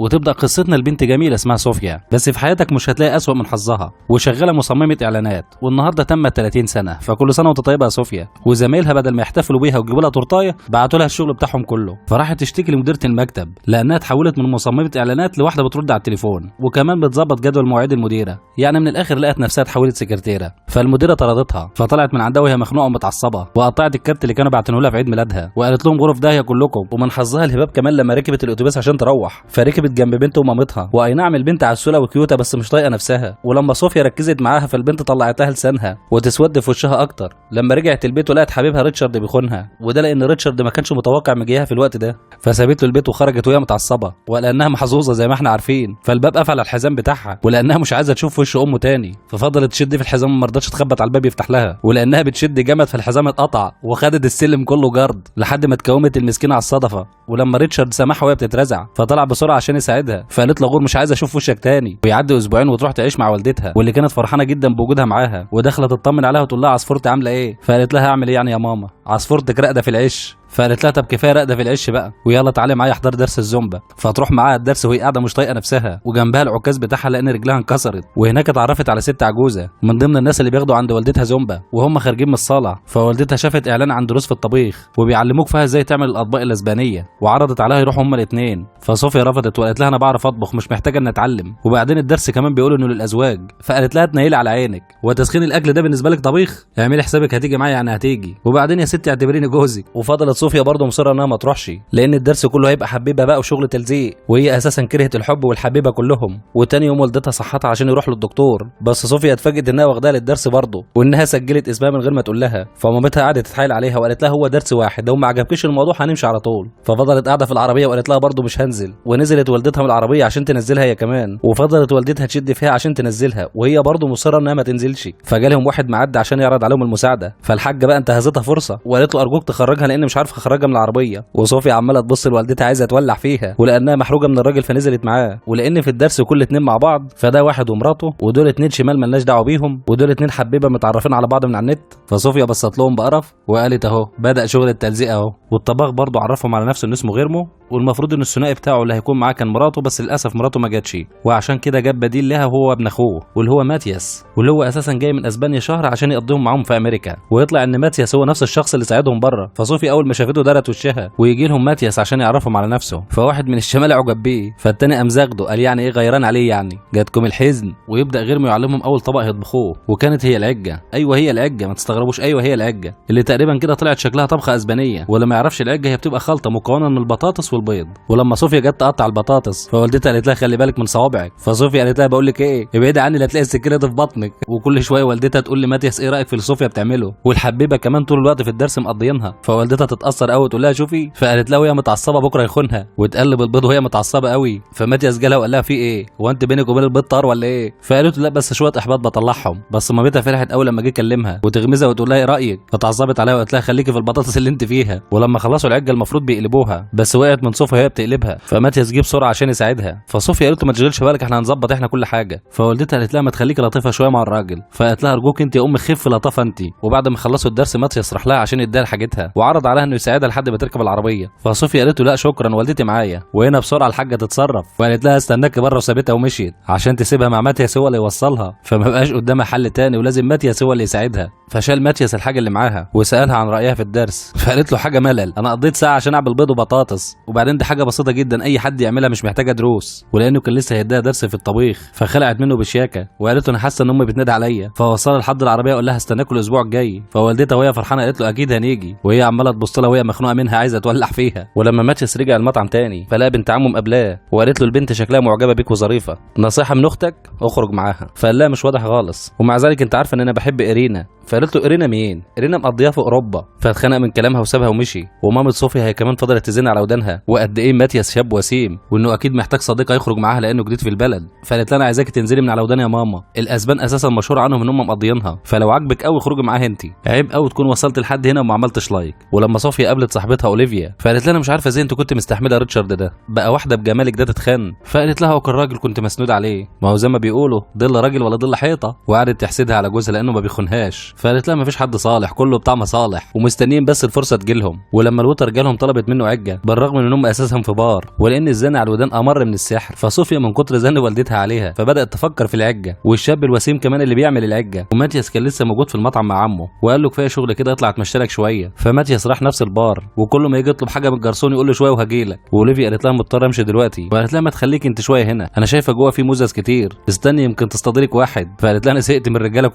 وتبدا قصتنا البنت جميلة اسمها صوفيا، بس في حياتك مش هتلاقي اسوأ من حظها، وشغالة مصممه اعلانات، والنهارده تمت 30 سنة، فكل سنة وانت طيبة يا صوفيا. وزمايلها بدل ما يحتفلوا بيها ويجيبوا لها تورتايه بعتوا لها الشغل بتاعهم كله. فراحت تشتكي لمديره المكتب لانها اتحولت من مصممه اعلانات لواحدة بترد على التليفون، وكمان بتظبط جدول مواعيد المديرة. يعني من الاخر لقت نفسها اتحولت سكرتيره. فالمديره طردتها، فطلعت من عندها وهي مخنوقه ومتعصبه، وقطعت الكارت اللي كانوا باعتينه لها في عيد ميلادها، وقالت لهم غرف داهية كلكم. ومن حظها الهباب كمان لما ركبت الاتوبيس عشان تروح، فركبت جنب بنت ومامتها، واي نعم البنت عسوله وكيوته بس مش طايقة نفسها. ولما صوفيا ركزت معاها فالبنت طلعت لها لسانها وتسود في وشها اكتر. لما رجعت البيت ولقت حبيبها ريتشارد بيخونها، وده لان ريتشارد ما كانش متوقع مجيها في الوقت ده، فسابت له البيت وخرجت وهي متعصبه. ولانها محظوظة زي ما احنا عارفين فالباب قفل على الحزام بتاعها، ولانها مش عايزه تشوف وش امه تاني ففضلت تشد في الحزام وما رضتش تخبط على الباب يفتح لها. ولانها بتشد جامد فالحزام اتقطع وخدت السلم كله جرد لحد ما اتكومت المسكينة على الصدفة. ولما ريتشارد سمعها وهي بتترزع فطلع بسرعة عشان يساعدها، فقالت له غور مش عايزه اشوف وشك تاني. ويعدي اسبوعين وتروح تعيش مع والدتها واللي كانت فرحانة جدا بوجودها معاها، ودخلت تطمن عليها وتقول لها عصفورتي عامله ايه؟ فقالت لها اعمل ايه يعني يا ماما، عصفورتك راقده في العش. فقالت لها طب كفاية راقده في العش بقى، ويلا تعالي معايا احضر درس الزومبا. فتروح معاها الدرس وهي قاعدة مش طايقة نفسها، وجنبها العكاز بتاعها لان رجلها انكسرت. وهناك اتعرفت على ست عجوزه من ضمن الناس اللي بياخدوا عند والدتها زومبا، وهم خارجين من الصاله فوالدتها شافت اعلان عن دروس في الطبيخ وبيعلموك فيها ازاي تعمل الاطباق الاسبانية، وعرضت عليها يروحوا هما الاثنين. فصوفيا رفضت وقالت لها انا بعرف اطبخ مش محتاجه ان اتعلم، وبعدين الدرس كمان بيقولوا انه للازواج. فقالت لها تنيلي على عينك، وتسخين الاكل ده بالنسبة لك طبيخ؟ اعملي حسابك هتيجي معايا يعني هتيجي، وبعدين يا ستي اعتبريني جوزك. وفضلت صوفيا برضه مصرة انها ما تروحش لان الدرس كله هيبقى حبيبه بقى وشغل تلزيق، وهي اساسا كرهت الحب والحبيبه كلهم. وتاني يوم والدتها صحتها عشان يروح للدكتور، بس صوفيا اتفاجئت انها واخداها للدرس برضه وانها سجلت اسمها من غير ما تقول لها. فمامتها قعدت تتحايل عليها وقالت لها هو درس واحد، لو ما عجبكيش الموضوع هنمشي على طول. ففضلت قاعدة في العربية وقالت لها برضه مش هنزل، ونزلت والدتها من العربية عشان تنزلها هي كمان، وفضلت والدتها تشد فيها عشان تنزلها وهي برضه مصرة انها ما تنزلش. فجالهم واحد معدي عشان يعرض عليهم المساعدة، فالحاجه بقى انتهزتها فرصة وقالت له ارجوك تخرجها لان مش عارفه اخرجها من العربية. وصوفيا عماله تبص لوالدتها عايزه تولع فيها، ولانها محروجه من الراجل فنزلت معاه. ولان في الدرس كل اتنين مع بعض، فده واحد ومراته، ودول اتنين شمال ملناش دعوه بيهم، ودول اتنين حبيبه متعرفين على بعض من على النت. فصوفيا بصت لهم بقرف وقالت اهو بدا شغل التلزيق اهو. والطباخ برضه عرفهم على نفسه ان اسمه غيرمو، والمفروض ان الثنائي بتاعه اللي هيكون معاه كان مراته، بس للاسف مراته ما جاتش، وعشان كده جاب بديل لها وهو ابن اخوه واللي هو ماتياس، واللي هو اساسا جاي من اسبانيا شهر عشان يقضيهم معاهم في امريكا. ويطلع ان ماتياس هو نفس الشخص اللي ساعدهم بره. فصوفيا اول ما شافته درت وشها، ويجي لهم ماتياس عشان يعرفهم على نفسه. فواحد من الشمال عجب بيه، فالتاني قام زاغده قال يعني ايه غيران عليه يعني جاتكم الحزن. ويبدا غيرمو يعلمهم اول طبق يطبخوه، وكانت هي العجه. ايوه هي العجه، ما تستغربوش، ايوه هي العجه اللي تقريبا كده طلعت شكلها طبخه اسبانية. ولا ما يعرفش العجه هي بتبقى خلطه مكونة من البطاطس والبيض. ولما صوفيا جت تقطع البطاطس فوالدتها قالت لها خلي بالك من صوابعك، فصوفيا قالت لها بقول لك ايه ابعدي عني لا تلاقي السكينة في بطنك. وكل شوية والدتها تقول لماتياس ايه رايك في اللي صوفيا بتعمله، والحبيبه كمان طول الوقت في الدرس مقضينها. فوالدتها تتاثر قوي وتقول لها شوفي، فقالت لها وهي متعصبه بكره يخونها، وتقلب البيض وهي متعصبه قوي. فماتياس جالها وقال لها في ايه، هو انت بينك وبين البيض طار ولا ايه؟ فقالت له لا بس شوية احباط بطلعهم. بس مامتها فرحت قوي لما جه كلمها وتغمزها وتقول لها ايه رايك، فتعصبت عليها وقالت لها خليكي في البطاطس اللي انت فيها. ولما خلصوا العجه المفروض بيقلبوها، بس وقعت من صوفيا وهي بتقلبها، فماتياس جه بسرعة عشان يساعدها. فصوفيا قالت له ما تشغلش بالك احنا هنظبط احنا كل حاجة. فوالدتها قالت لها ما تخليكي لطيفة شوية مع الراجل، فقالت لها ارجوك انت يا ام خف لطافة انت. وبعد ما خلصوا الدرس ماتياس راح لها عشان يديها حاجتها، وعرض عليها انه يساعدها لحد ما تركب العربية. فصوفيا قالت له لا شكرا والدتي معايا. وهنا بسرعة الحاجة تتصرف وقالت لها استناك بره، وسابتها ومشيت عشان تسيبها مع ماتياس هو اللي يوصلها. فما بقاش قدامها حل تاني ولازم ماتياس هو اللي يساعدها. فشال ماتياس الحاجة اللي معاها وسالها عن رايها في الدرس، فقالت له حاجة ملل، انا قضيت ساعة عشان اعمل بيض وبطاطس، وبعدين دي حاجة بسيطة جدا اي حد يعملها مش محتاجه دروس. ولانه كان لسه هيديها درس في الطبيخ فخلعت منه بشياكه وقالت له انا حاسه ان امي بتنادي عليا. فوصلها لحد العربية وقال لها استناكوا الاسبوع الجاي. فوالدتها وهي فرحانة قالت له اكيد هنيجي، وهي عماله تبص لها وهي مخنوقه منها عايزه تولع فيها. ولما ماتياس رجع المطعم تاني فلقى بنت عمه مقابلاه وقالت له البنت شكلها معجبه بيك وظريفه، نصيحة من اختك اخرج معاها. فقال لها مش واضح خالص، ومع ذلك انت عارفه ان انا بحب ايرينا. فقالت له ايرينا مين؟ ايرينا مقضيها في اوروبا. فاتخنق من كلامها وسابها ومشي. ومامة صوفيا هي كمان فضلت تزن على ودانها وقد ايه ماتياس شاب وسيم وانه اكيد محتاج صديقه يخرج معاها لانه جديد في البلد. فقالت لها انا عايزاكي تنزلي من على وداني يا ماما، الاسبان اساسا مشهور عنهم ان هم مقضيينها، فلو عاجبك قوي اخرجي معاها انت، عيب قوي تكون وصلت لحد هنا وما عملتش like. ولما صوفيا قابلت صاحبتها اوليفيا فقالت لها انا مش عارفه ازاي انت كنت مستحمله ريتشارد ده، بقى واحدة بجمالك ده تتخان. فقالت لها هو كان راجل كنت مسنود عليه، ما هو زي ما بيقولوا ضل راجل ولا ضل حيطة. وقعدت تحسدها على جوزها لانه ما بيخونهاش. فقالت لها ما فيش حد صالح، كله بتاع مصالح ومستنيين بس الفرصة تجيلهم. ولما ولما ال waiter جالهم طلبت منه عجة بالرغم من انهم اساسا في بار، ولان الزن على الودان امر من السحر، فصوفيا من كتر زن والدتها عليها فبدات تفكر في العجه والشاب الوسيم كمان اللي بيعمل العجه. وماتياس كان لسه موجود في المطعم مع عمه وقال له كفاية شغل كده اطلع اتمشى لك شوية. فماتياس راح نفس البار وكل ما يجي يطلب حاجة من الجرسون يقول له شوية وهجيلك. واوليفيا قالت لها مضطرة امشي دلوقتي، وقالت لها ما تخليك انت شوية هنا، انا شايفه جوه في موزز كتير، استني يمكن تصطادلك واحد. فقالت لها انا زهقت من الرجالة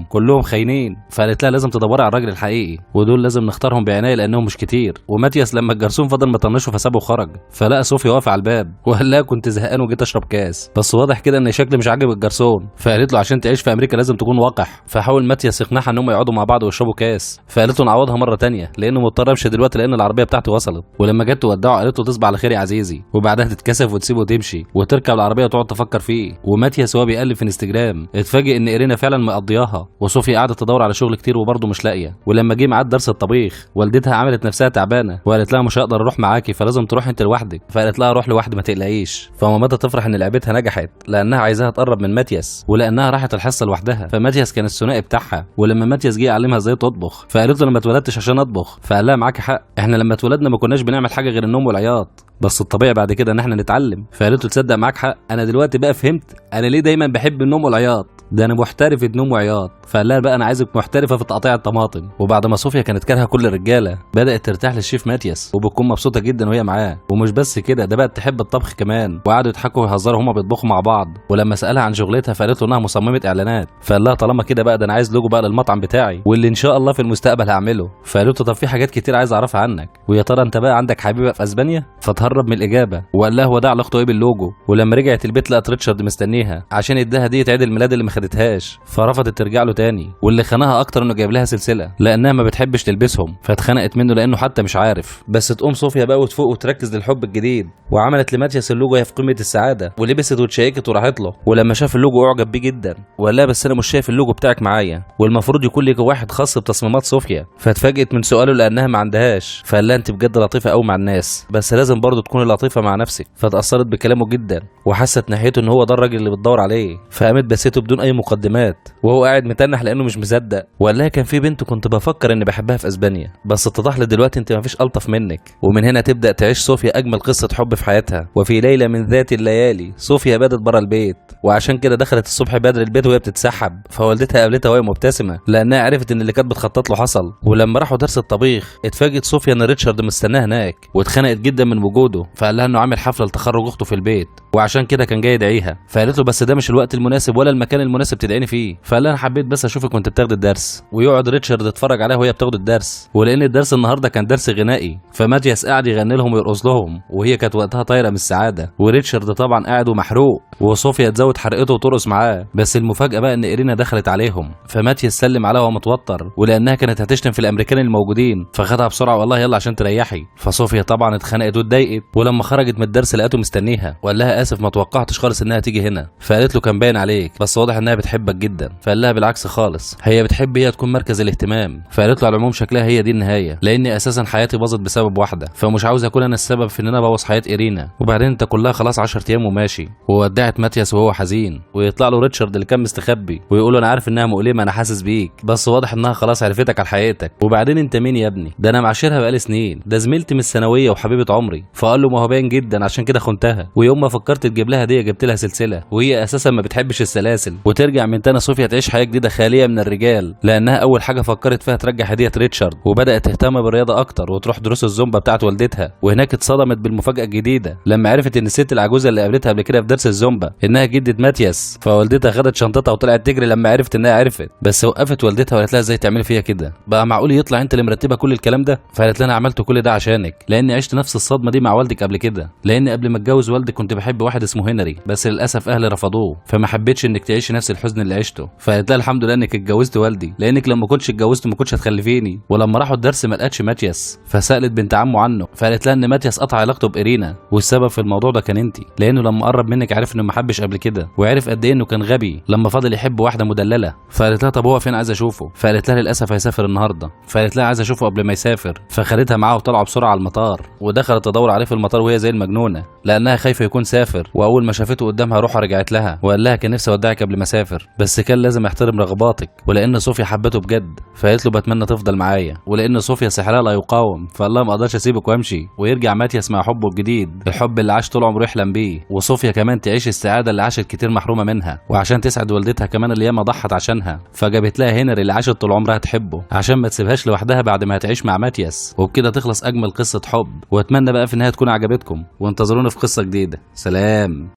كلهم خاينين. فقالت لها لازم تدوري على الراجل الحقيقي ودول لازم نختارهم بعناية لانهم مش كتير. وماتياس لما الجرسون فضل مطنشه فسابه وخرج، فلقى صوفيا واقفة على الباب وقال لها كنت زهقان وجيت اشرب كاس، بس واضح كده ان شكلي مش عاجب الجرسون. فقالت له عشان تعيش في امريكا لازم تكون وقح. فحاول ماتياس يقنعها ان هم يقعدوا مع بعض ويشربوا كاس، فقالت له نعوضها مرة تانية لانه مضطر امشي دلوقتي لان العربية بتاعته وصلت. ولما جت تودعه قالت له تصبح على خير يا عزيزي، وبعدها تتكسف وتسيبه وتمشي وتركب العربية وتقعد تفكر فيه. وماتياس وهو بيقلب في انستجرام اتفاجئ ان ايرينا فعلا مقضياها، وصوفيا قعدت تدور على شغل كتير وبرضه مش لاقيه. ولما جه ميعاد درس الطبيخ والدتها عملت نفسها تعبانة وقالت لها مش هقدر اروح معاكي فلازم تروح انت لوحدك. فقالت لها اروح لوحدي ما تقلقيش. فمامتها تفرح ان لعبتها نجحت لانها عايزاها تقرب من ماتياس ولانها راحت الحصة لوحدها، فماتياس كان الثنائي بتاعها. ولما ماتياس جه يعلمها ازاي تطبخ فقالت له انا ما اتولدتش عشان اطبخ، فقال لها معاكي حق، احنا لما اتولدنا ما كناش بنعمل حاجة غير النوم والعياط، بس الطبيعي بعد كده ان احنا نتعلم. فقالت له تصدق معاك حق، انا دلوقتي بقى فهمت انا ليه دايما بحب النوم والعياط، ده انا محترفه نوم وعياط. فقال لها بقى انا عايزك محترفه في تقطيع الطماطم. وبعد ما صوفيا كانت كارهه كل الرجالة بدات ترتاح للشيف ماتياس وبتكون مبسوطة جدا وهي معاه، ومش بس كده ده بقت تحب الطبخ كمان، وقعدوا يضحكوا ويهزروا هما بيطبخوا مع بعض. ولما سالها عن شغلتها فقالت له انها مصممه اعلانات، فقال لها طالما كده بقى ده انا عايز لوجو بقى للمطعم بتاعي واللي ان شاء الله في المستقبل هعمله. فقالت له طب في حاجات كتير عايز اعرفها عنك، ويا ترى انت بقى عندك حبيبه في اسبانيا؟ فتهرب من الاجابة وقال لها هو ده علاقته ايه باللوجو. ولما رجعت البيت لقت ريتشارد مستنيها عشان يديها هديه عيد الميلاد اللي ما خدتهاش، فرفضت ترجع له تاني. واللي خانها اكتر انه جايب لها سلسلة لانها ما بتحبش تلبسهم، فاتخنقت منه لانه حتى مش عارف. بس تقوم صوفيا بقى وتفوق وتركز للحب الجديد، وعملت لماتياس اللوجو هي في قمة السعادة، ولبست وتشيكت وراحت له. ولما شاف اللوجو اعجب بيه جدا وقال لها بس انا مش شايف اللوجو بتاعك معايا، والمفروض يكون لك واحد خاص بتصميمات صوفيا. فاتفاجئت من سؤاله لانها ما عندهاش، فقال لها انت بجد لطيفة قوي مع الناس، بس لازم برضه تكوني لطيفة مع نفسك. فتاثرت بكلامه جدا وحست ناحيته ان هو ده الراجل اللي بتدور عليه، فقامت بسيته بدون اي مقدمات وهو قاعد متنح لانه مش مصدق. وقال لها كان في بنت كنت بفكر اني بحبها في اسبانيا، بس اتضح لي دلوقتي انت مفيش الطف منك. ومن هنا تبدا تعيش صوفيا اجمل قصة حب في حياتها. وفي ليلة من ذات الليالي صوفيا باتت بره البيت، وعشان كده دخلت الصبح بدري البيت وهي بتتسحب، فوالدتها قابلتها وهي مبتسمة لانها عرفت ان اللي كانت بتخطط له حصل. ولما راحوا درس الطبيخ اتفاجئت صوفيا ان ريتشارد مستناها هناك، واتخنقت جدا من وجوده، فقال لها انه عامل حفلة لتخرج اخته في البيت وعشان كده كان جاي يدعيها. فقالت له بس ده مش الوقت المناسب ولا المكان المناسب تدعيني فيه. فقال لها انا حبيت بس اشوفك وانت بتاخد الدرس. ويقعد ريتشارد يتفرج عليها وهي بتاخد الدرس، ولان الدرس النهارده كان درس غنائي فماتياس قاعد يغني لهم ويرقص لهم، وهي كانت وقتها طايره من السعادة. وريتشارد طبعا قاعد ومحروق، وصوفيا تزود حرقته وترقص معاه. بس المفاجاة بقى ان ايرينا دخلت عليهم، فماتياس سلم عليها وهو متوتر، ولانها كانت هتشتم في الامريكان الموجودين فخدها بسرعة والله يلا عشان تريحي. فصوفيا طبعا اتخنقت واتضايقت، ولما خرجت من الدرس لقيته مستنيها وقال لها اسف ما توقعتش خالص انها تيجي هنا. فقالت له كان باين عليك، بس واضح انها بتحبك جدا. فقال لها بالعكس خالص، هي بتحب هي تكون مركز الاهتمام. فقالت له على العموم شكلها هي دي النهاية، لاني اساسا حياتي باظت بسبب واحدة، فمش عاوز اكون انا السبب في ان انا ابوظ حياة ايرينا، وبعدين انت كلها خلاص 10 ايام وماشي. وودعت ماتياس وهو حزين، ويطلع له ريتشارد اللي كان مستخبي ويقول له انا عارف انها مؤلمة، انا حاسس بيك، بس واضح انها خلاص عرفتك على حقيقتك، وبعدين انت مين يا ابني؟ ده انا معاشرها بقالي سنين، ده زميلتي من الثانوية وحبيبه عمري. فقال له ما هو باين جدا عشان كده خنتها، ويوم ما فكرت تجيب لها هديه جبت لها سلسلة، وهي اساسا ما بتحبش السلاسل. وترجع من تاني صوفيا تعيش حياة جديدة خالية من الرجال، لانها اول حاجة فكرت فيها ترجع هديه ريتشارد، وبدات تهتم بالرياضة اكتر وتروح دروس الزومبا بتاعت والدتها. وهناك اتصدمت بالمفاجاه الجديدة لما عرفت ان الست العجوزة اللي قابلتها قبل كده في درس الزومبا انها جده ماتياس. فوالدتها خدت شنطتها وطلعت تجري لما عرفت انها عرفت، بس وقفت والدتها وقالت لها ازاي تعملي فيها كده؟ بقى معقول يطلع انت اللي مرتبه كل الكلام ده؟ فقالت لها انا عملت كل ده عشانك، لاني عشت نفس الصدمة دي مع والدك قبل كده، لان قبل ما اتجوز والدك كنت بحب واحد اسمه هنري، بس للاسف اهلي رفضوه، فما حبيتش انك تعيشي نفس الحزن اللي عشته. فقالت لها الحمد لله انك اتجوزت والدي، لانك لما كنتش اتجوزت ما كنتش هتخلفيني. ولما راحوا الدرس ما لقتش ماتياس، فسالت بنت عمه عنه، فقالت لها ان ماتياس قطع علاقته بايرينا، والسبب في الموضوع ده كان انت، لانه لما قرب منك عرف انه ما حبش قبل كده، وعرف قد ايه انه كان غبي لما فضل يحب واحدة مدلله. فقالت لها طب هو فين؟ عايز اشوفه. فقالت لها للاسف هيسافر النهارده. فقالت لها عايز اشوفه قبل ما يسافر، فخدتها معاها وطلعوا بسرعة على المطار، ودخلت تدور عليه في المطار وهي زي المجنونة لانها خايفة يكون سافر. واول ما شافته قدامها روحها رجعت لها، وقال لها كان نفسي اودعك قبل ما اسافر. اسافر، بس كان لازم احترم رغباتك. ولان صوفيا حبته بجد فقالت له بتمنى تفضل معايا، ولان صوفيا سحرها لا يقاوم فقال لها ما اقدرش اسيبك وامشي. ويرجع ماتياس مع حبه الجديد، الحب اللي عاش طول عمره يحلم بيه، وصوفيا كمان تعيش السعادة اللي عاشت كتير محرومة منها، وعشان تسعد والدتها كمان اللي ياما ضحت عشانها، فجابت لها هنري اللي عاشت طول عمرها تحبه عشان ما تسيبهاش لوحدها بعد ما هتعيش مع ماتياس. وبكده تخلص اجمل قصة حب، واتمنى بقى في النهاية تكون عجبتكم، وانتظرونا في قصة جديدة. سلام.